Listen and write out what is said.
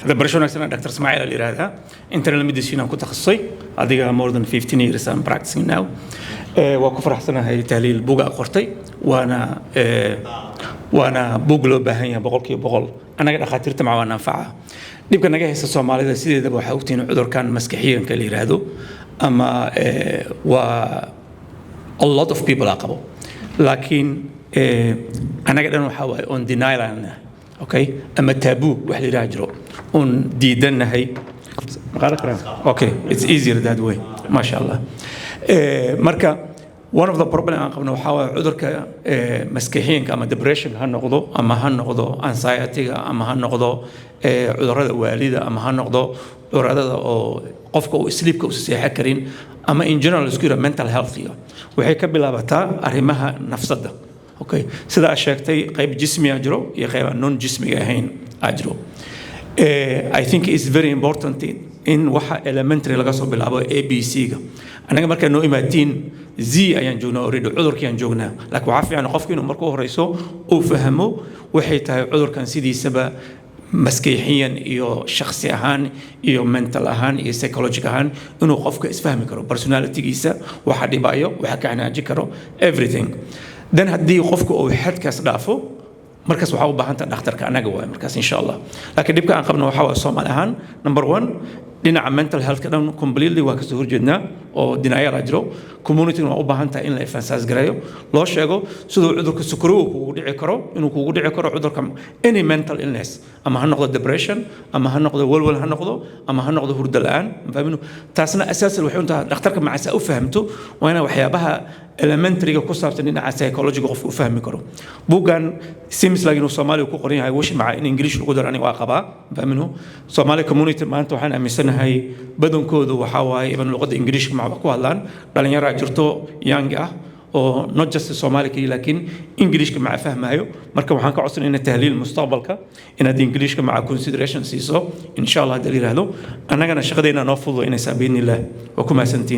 Barasho wanaagsan. Dr. Ismaaciil la yiraahdaa, internal medicine aan ku takhasusay adiga, more than 15 years I'm practicing now. Waa ku faraxsanahay Tahliil buuga qortay, waana buug loo baahan yahay 100%. Annaga dhakhaatiirta maca waan anfaca. Dhibka naga haysta Soomaalida sideedaba waxaa ogtihiin cudurkan maskaxiyanka la yiraahdo ama waa a lot of people aa qabo, laakiin annaga dhan waxaa waaye on denial aan nahay, okay, ama taboo wax la yidhaha jiro oon diidannahay. Okay, it's easier that way, maasha Allah. Marka one of the problem aan qabno waxaa waaye cudurka maskaxiyanka, ama depression ha noqdo, ama ha noqdo anxiety-ga, ama ha noqdo cudurrada waalida, ama ha noqdo cudurrada oo qofka uu sleepka uusa seexan karin, ama in general isku yidhaha mental health-iga, waxay ka bilaabataa arrimaha nafsadda. Okay, sida aad sheegtay, qayb jismi a jiro iyo qayb aan non jismiga ahayn aa jiro. I think it's very important in waxa elementary laga soo bilaabo, ABC-ga. Annaga markaa noo imaatiin, Z ayaan joognaa already, cudurkii aan joognaa, laakiin waxaa fiican qofku inuu marka u horeyso uu fahmo waxay tahay cudurkan sidiisaba, maskixiyan iyo shakhsi ahaan iyo mental ahaan iyo psychologic ahaan, inuu qofka isfahmi karo personalitygiisa, waxa dhibayo, waxa ka xanaaji karo, everything. Then haddii qofku uu xadkaas dhaafo, markaas waxaa u baahan tahay dhakhtarka annaga waay markaas, insha Allah. Laakiin dhibka aan qabno waxaa waay Soomaali ahaan, number one, dhinaca mental health-ka dhan completely waa kasoo horjeednaa oo denial aa jiro. Community waa u baahan tahay in la emphasize gareeyo, loo sheego siduu cudurka sokorowga kugu dhici karo, inuu kugu dhici karo cudurka any mental illness, ama ha noqdo depression, ama ha noqdo walwal ha noqdo, ama ha noqdo hurdo la'aan, ma fahmino. Taasna asaasan waxay u tahay dhakhtarka macasa u fahamto, waa inaa waxyaabaha elementaryga ku saabsan dhinaca psychologiga qofka u fahmi karo. Buuggan seems like inuu Soomaaliga ku qoran yahay, wish maca in English lagu daro. Aniga waa qabaa, fahmino. Somali community maanta waxaan aaminsanahay badankoodu waxaa waaye even luqadda Ingiriishka maca ku hadlaan. Dhalinyaraa jirto young ah oo not just Soomaali kaliya, laakiin Englishka maca fahmayo. Marka waxaan ka codsanayna Tahliil mustaqbalka inaad Englishka maca consideration siiso, insha Allah, hadii la yiraahdo. Annagana shaqadeena noo fududaynaysaa biidni Illah. Waa ku mahadsantihiin.